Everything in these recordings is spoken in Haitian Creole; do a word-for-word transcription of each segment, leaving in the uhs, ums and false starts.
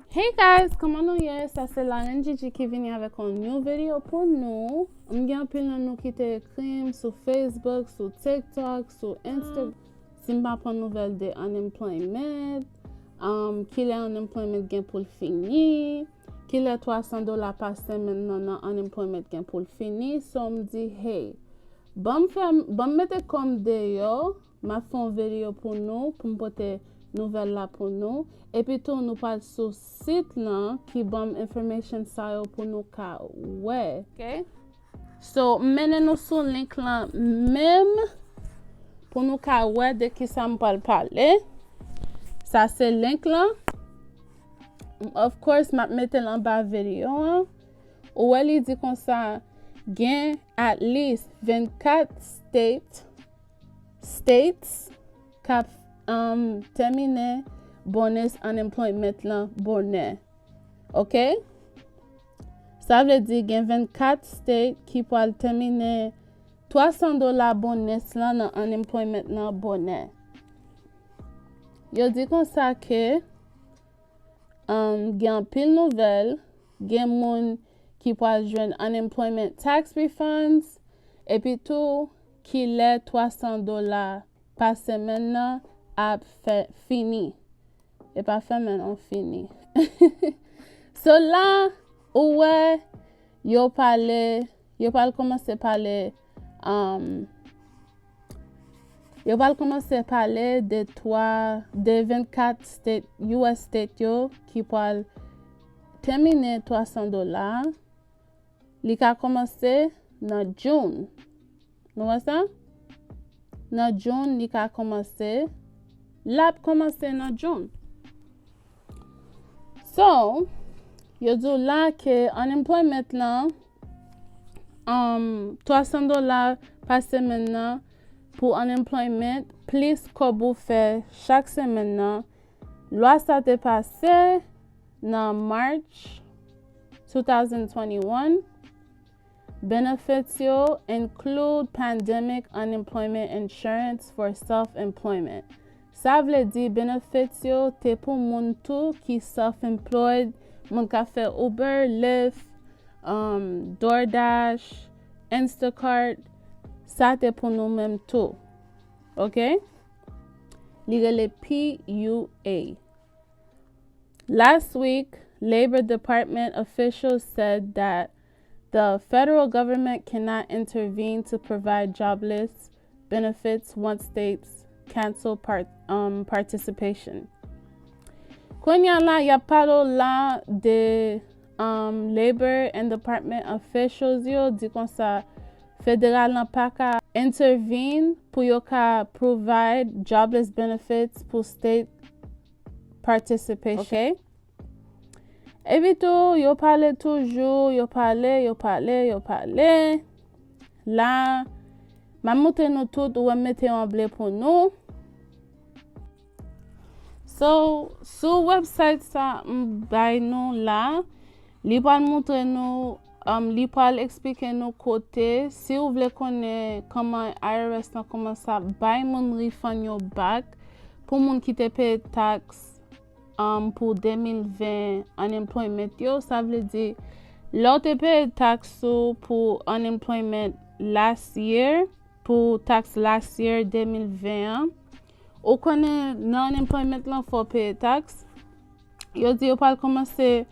Hey guys, kòman nou ye? Sa se Laren Gigi ki vini avèk yon new video pou nou. M gen anpil nan nou ki te ekri m sou Facebook, sou TikTok, sou Instagram. Si m pa pran nouvèl de unemployment, um, kilè unemployment gen pou l fini, kilè twa san dola pa semèn nan nan unemployment gen pou l fini. So m di, hey, ban m fè, ban m mete kò m deyò, m ap fè yon videyo pou nou, pou m pote nouvèl la pou nou. Epi tou, nou pral sou sit lan ki ban m information sa yo pou nou ka wè. Ok? So, m mennen nou sou link lan menm pou nou ka wè de ki sa m pral pale. Sa se link lan. Of course, m ap mete l anba videyo an. Ou wè li di konsa, gen at least vennkat state, states k ap, um, tèmine bonus unemployment lan bonè. Ok? Sa vle di gen vennkat state ki pral tèmine twa san dola bonus lan nan unemployment lan bonè. Yo di konsa ke, um, gen anpil nouvèl, gen moun ki pral jwenn unemployment tax refunds, epi tou kilè twa san dola pa semèn nan ap fè fini. E pa fèmen non, fini. So la, ou wè, yo pale, yo pral kòmanse pale, um, yo pral kòmanse pale de twa, de vennkat state, U S state yo ki pral tèmine twa san dola. Li ka kòmanse nan June. Nou wè sa? Nan June, li ka kòmanse. L ap kòmanse nan June. So, yo di w la ke unemployment lan, um, twa san dola pa semèn nan pou unemployment, plis kòb ou fè chak semèn nan. Lwa sa te pase nan March two thousand twenty-one. Benefits yo include pandemic unemployment insurance for self-employment. Sa vle di benefits yo te pou moun tou ki self-employed, moun k ap fè Uber, Lyft, um, DoorDash, Instacart. Sa te pou nou menm tou. Ok? Li rele P U A. Last week, Labor Department officials said that the federal government cannot intervene to provide jobless benefits once states cancel part, um, participation. Kounye a la, y ap pale w la de, um, Labor and Department officials yo di konsa, federal lan pa ka intervene pou yo ka provide jobless benefits pou state participation. Ok? Epi tou, yo pale toujou, yo pale, yo pale, yo pale. La, m ap montre nou tout, ou wè m mete yo an ble pou nou. So, sou website sa m bay nou la, li pral montre nou, um, li pral eksplike nou kote, si w vle konnen kòman I R S lan kòmanse ap bay moun refund yo back, pou moun ki te peye tax, um, pou de mil ven unemployment yo, sa vle di, lè w te peye tax ou pou unemployment last year, pou tax last year de mil ven an, ou konnen nan unemployment lan fò w peye tax, yo di yo pral kòmanse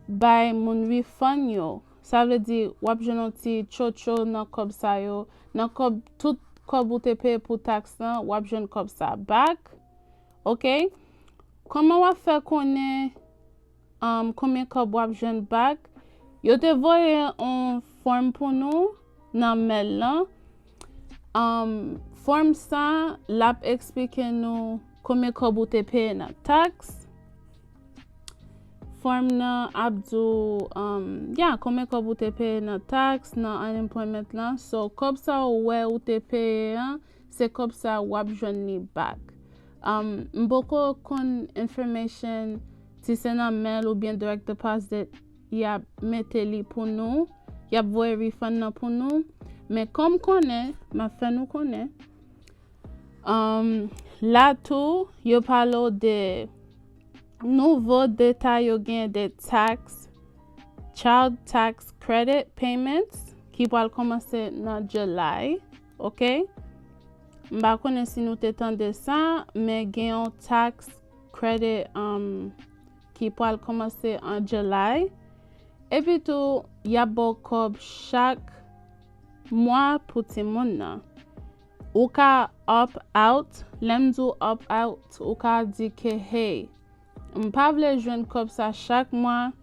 bay moun refund yo. Sa vle di, w ap jwenn yon ti tchotcho nan kòb sa yo, nan kòb, tout kòb ou te peye pou tax lan, w ap jwenn kòb sa back. Ok? Kòman w ap fè konnen, um, konbyen kòb w ap jwenn back? Yo te voye yon fòm pou nou nan mail lan. Um, fòm sa, l ap eksplike nou konbyen kòb ou te peye nan tax. Fòm nan ap di w, um, ya, konbyen kòb ou te peye nan tax, nan unemployment lan. So, kòb sa ou wè ou te peye an, se kòb sa w ap jwenn li back. Um, m poko konn information, si se nan mail oubyen direct deposit, y ap mete li pou nou, y ap voye refund nan pou nou. Men kòm konnen, m ap fè nou konnen. Um, la tou, yo pale w de Nouvo detay yo gen de tax, child tax credit payments ki pral kòmanse nan July, ok? M pa konnen si nou te tande sa, men gen yon tax credit um, ki pral kòmanse an July. Epi tou, y ap ba w kòb chak mwa pou timoun nan. Ou ka opt out, lè m di w opt out, ou ka di ke, hey, m pa vle jwenn kòb sa chak mwa,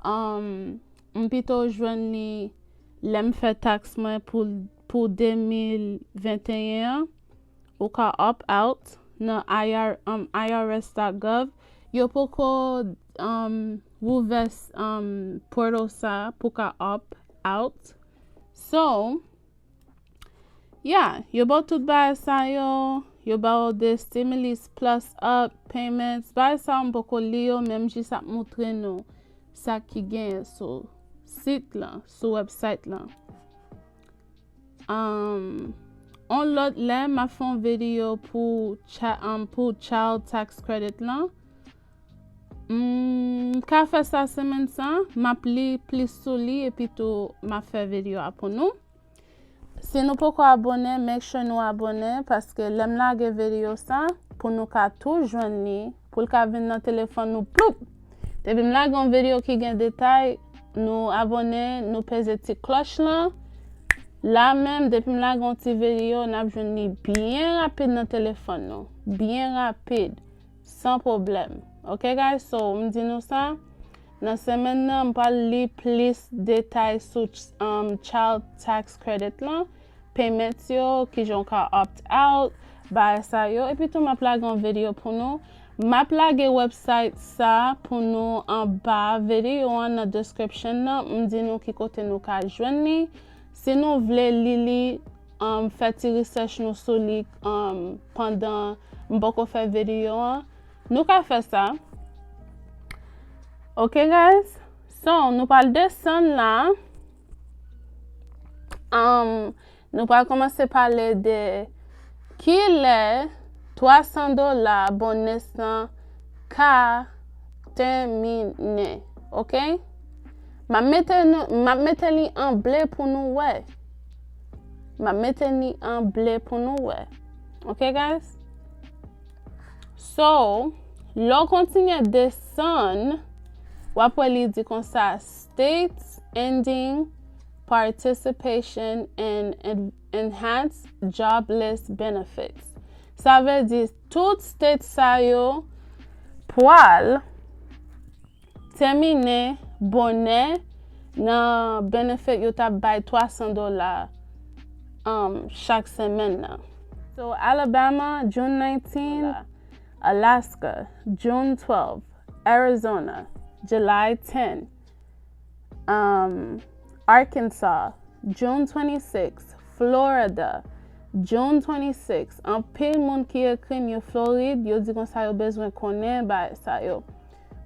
um, m pito jwenn li lè m fè taks mwen pou, pou de mil venteyen an. Ou ka opt out nan I R, um, I R S dot gov. Yo poko um, wouvè um, portal sa pou ka opt out. So, yeah, yo ba w tout bagay sa yo, yo ba w de stimulus plus up payments, bagay sa yo m poko li yo, men m jis ap montre nou sa ki genyen sou sit lan, sou website lan. Um, on lòt lè, m ap fè yon videyo pou, cha, um, pou child tax credit lan. M ka fè sa semèn sa, m ap li plis sou li, epi tou m ap fè videyo a pou nou. Si nou poko abòne, make sure nou abòne, paske lè m lage videyo sa, pou nou ka tou jwenn li, pou l ka vin nan telefòn nou, ploup! Depi m lage yon videyo ki gen detay, nou abòne, nou peze ti klòch lan. La menm, depi m lage yon ti videyo, n ap jwenn li byen rapid nan telefòn nou. Byen rapid. San pwoblèm. Ok, guys? So, m di nou sa. Nan semèn nan, m pral li plis detay sou um, child tax credit lan. Payments yo, kijan w ka opt out, bagay sa yo. Epi tou, m ap lage yon videyo pou nou. M ap lage website sa pou nou anba videyo an nan description nan. M di nou ki kote nou ka jwenn li. Si nou vle li li, um, fè ti research nou sou li um, pandan m poko fè videyo an, nou ka fè sa. Ok, guys? So, nou pral desann la. Um, nou pral kòmanse pale de kilè twa san dola bonès lan ka tèminen, ok? M ap mete nou, m ap mete li an ble pou nou wè. M ap mete li an ble pou nou wè. Ok, guys? So, lè w kontinye desann, w ap wè li di konsa, states ending participation in en- enhanced jobless benefits. Sa vle di, tout state sa yo pral tèmine bonè nan benefit yo t ap bay twa san dola um, chak semèn nan. So, Alabama, June nineteen, Alaska, June twelve, Arizona, July ten, um, Arkansas, June twenty-six, Florida, June twenty-six. Anpil moun ki ekri m yo Florid, yo di konsa yo bezwen konnen bagay sa yo.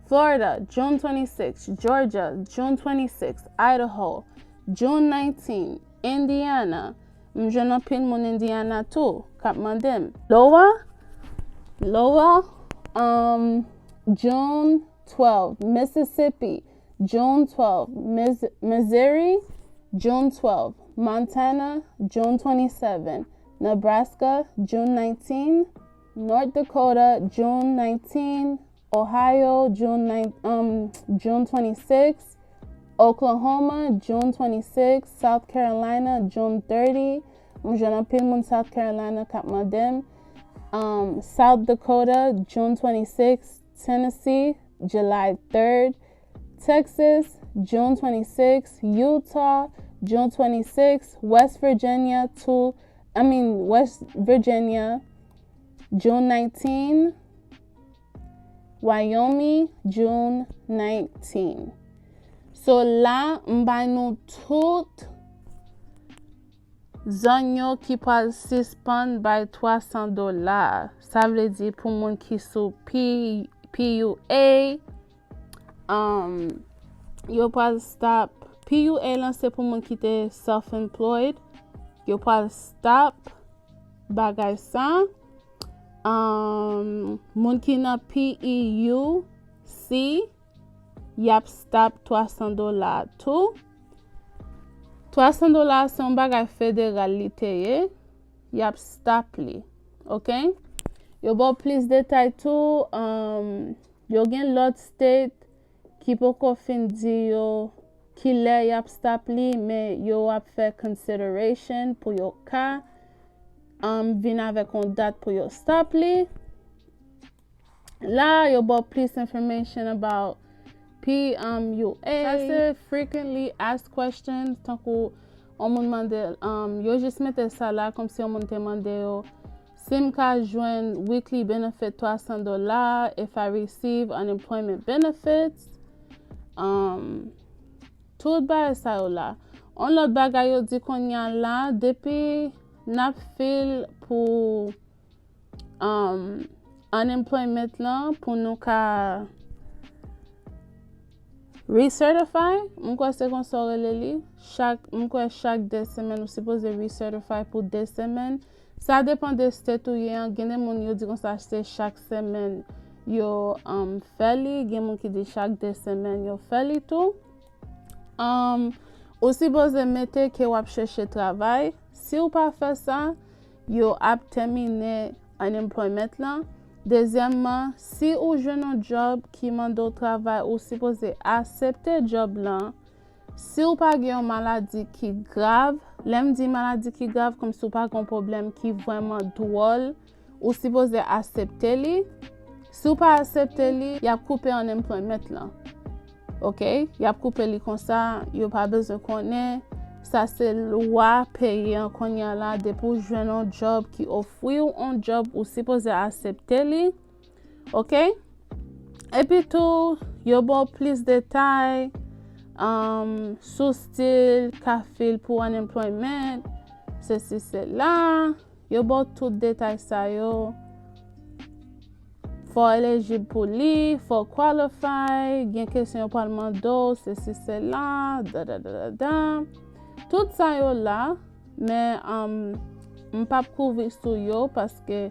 Florida, June twenty-six, Georgia, June twenty-six, Idaho, June nineteen, Indiana. M jwenn anpil moun Indiana tou k ap mande m. Iowa, Iowa, um, June twelve, Mississippi, June twelve, Mis- Missouri, June twelve, Montana, June twenty-seven, Nebraska, June nineteen, North Dakota, June nineteen, Ohio, June nine, um, June twenty-six, Oklahoma, June twenty-six, South Carolina, June thirty. M jwenn anpil moun South Carolina k ap mande m. Um, South Dakota, June twenty-six, Tennessee, July third, Texas, June twenty-six, Utah, June twenty-six, West Virginia, to, I mean, West Virginia, June nineteen, Wyoming, June nineteen. So la, m bay nou tout zòn yo ki pral sispann bay twa san dola. Sa vle di pou moun ki sou P, P U A, um, yo pral stop. P U A lan se pou moun ki te self-employed. Yo pral stop bagay sa. Um, moun ki nan P E U, si y ap stop twa san dola tou. Twa san dola se yon bagay federal li te ye, y ap stop li, oke? Yo ba w plis detay tou, um, yo gen lòt state ki poko fin di yo kilè y ap stop li, men yo ap fè consideration pou yo ka, um, vin avèk yon dat pou yo stop li. La, yo ba w plis information about P M U A. Sa se frequently asked questions, tankou yon moun mande, um, yo jis mete sa la, kòmsi yon moun te mande yo, si m ka jwenn weekly benefit twa san dola, if I receive unemployment benefits, um, tout bagay sa yo la. Yon lòt bagay yo di kounye a la, depi n ap fil pou, um, unemployment lan, pou nou ka recertify, m kwè se konsa w rele li, chak, m kwè chak de semèn ou sipoze recertify pou de semèn. Sa depan de state ou ye an, gen de moun yo di konsa se chak semèn yo, um, fè li, gen moun ki di chak de semèn yo fè li tou. Um, ou sipoze mete ke w ap chèche travay. Si w pa fè sa, yo ap tèmine unemployment lan. Dezyèmman, si ou jwenn yon job ki mande w travay, ou sipoze aksepte job lan. Si w pa gen yon maladi ki grav, lè m di maladi ki grav, kòmsi w pa gen yon pwoblèm ki vrèman dwòl, ou sipoze aksepte li. Si w pa aksepte li, y ap koupe unemployment lan. Oke? Y ap koupe li konsa, yo pa bezwen konnen. Sa se lwa peyi an kounye a la, depi w jwenn yon job ki ofri w yon job, ou sipoze aksepte li. Oke? Epi tou, yo ba w plis detay, um, sou stil ka fil pou unemployment, sesi, sela. Yo ba w tout detay sa yo. Fò w elijib pou li, fò w qualify, gen kesyon yo pral mande w, sesi, sela, da, da, da, da, da. Tout sa yo la, men, um, m p ap kouvri sou yo paske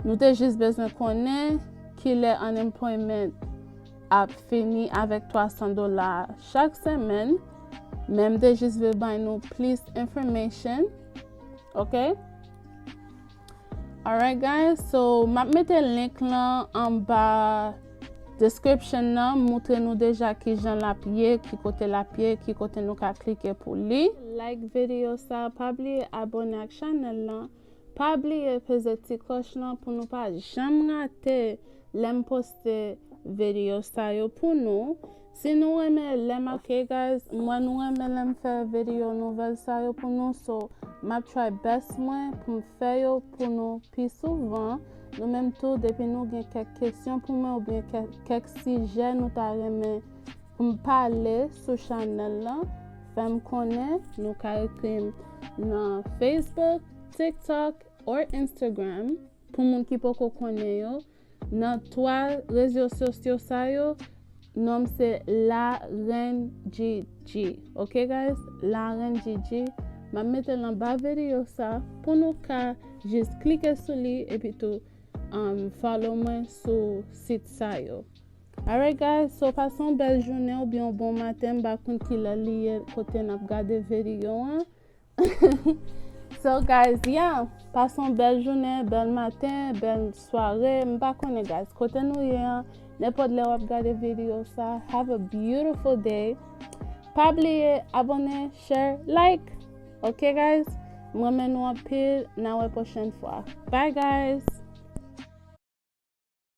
nou te jis bezwen konnen kilè unemployment ap fini avèk twa san dola chak semèn, men m te jis vle bay nou plis information, oke? Alright, guys, so m ap mete link lan anba description nan, moutre nou deja kijan l ap ye, ki kote l ap ye, ki kote nou ka klike pou li. Like videyo sa, pa bliye abòne ak chanèl lan, pa bliye peze ti klòch lan pou nou pa janm rate lè m poste videyo sa yo pou nou. Si nou renmen lè m ap, ok guys, m wè nou renmen lè m fè videyo nouvèl sa yo pou nou, so m ap try best mwen pou m fè yo pou nou pi souvan. Nou menm tou, depi nou gen kèk kesyon pou mwen oubyen kèk, kèk sijè nou ta renmen pou m pale sou chanèl lan, fè m konnen, nou ka ekri m nan Facebook, TikTok or Instagram. Pou moun ki poko konnen yo, nan twa rezo sosyo sa yo, non m se La Reine Gigi. Ok, guys? La Reine Gigi. M ap mete l anba videyo sa pou nou ka jis klike sou li epi tou, um, follow mwen sou sit sa yo. Alright, guys, so pase yon bèl jounen oubyen yon bon maten, m pa konn kilè li ye kote n ap gade videyo an. So, guys, yeah, pase yon bèl jounen, bèl maten, bèl sware, m pa konnen, guys, kote nou ye an, nenpòt lè w ap gade videyo sa, have a beautiful day. Pa bliye abòne, share, like. Ok, guys? M renmen nou anpil, n a wè pwochèn fwa. Bye, guys!